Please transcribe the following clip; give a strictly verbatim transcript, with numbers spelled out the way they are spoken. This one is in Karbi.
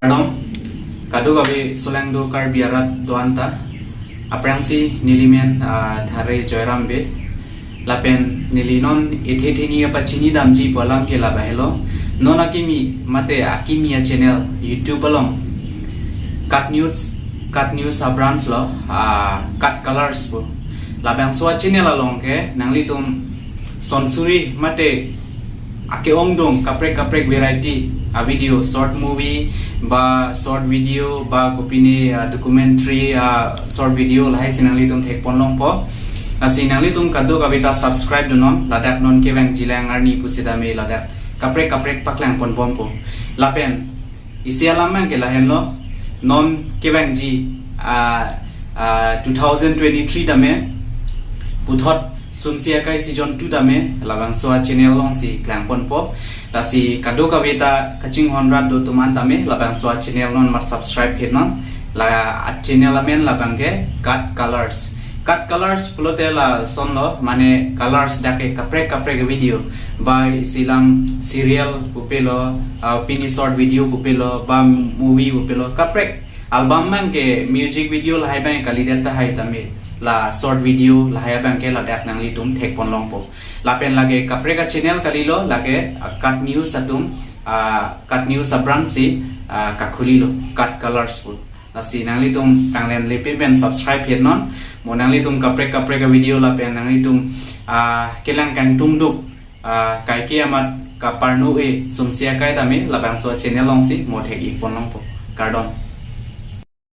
Kardom, kadokave solangdo Karbi arat do-an ta. Aphrangsi nelimen, ah, Dhare Joyram Bey. Lapen neli non ethe thini apachini damji pu alam ke labang helo. Non akimi mate akimi a-channel YouTube along Cut News, Cut News a-branch lo, ah, Cut Colors pu. Labangso a-channel along ke nanglitum sonsuri mate ake-ongdung kaprek kaprek variety a-video, short movie ba short video ba kopine, ah, documentary, ah, short video lahai si nanglitum thekpon longpo. Lasi nanglitum kadokave ta subscribe dunnon, ladak non kevangji lang arni pusitame ladak kaprek kaprek paklangpon bompo. Lapen isi alam abang ke lahenlo, non kevangji, ah, ah, two thousand twenty-three tame puthot Sumsi Akai season two tame labangso a-channel alongsi klangponpo. Lasi kadokave ta kachinghon rat do atum an tame labangso a-channel non mat subscribe hit non. La a-channel amen labang ke Cut Colors. Cut Colors pulote lasonlo, mane colors dak ke kaprek kaprek video, ba isi alam serial pupe lo, ah, pini short video pupe lo, ba movie pupe lo, kaprek album abang ke music video lahai abang kalidet tahai tame la short video lahai abang ke ladak nanglitum thekpon longpo. Lapen lake kaprek a-channel kalilo, lake, ah, Cut News atum, ah, Cut News a-branch si, ah, kakhulilo, Cut Colors pu. Lasi nanglitum tanglen lepe pen subscribe hit non. Mo nanglitum kaprek kaprek a-video lapen nanglitum, ah, kelang kangtung duk, ah, kaike amat kaparno-e Sumsi Akai tame labangso a-channel alongsi mo thek-ikpon longpo. Kardom.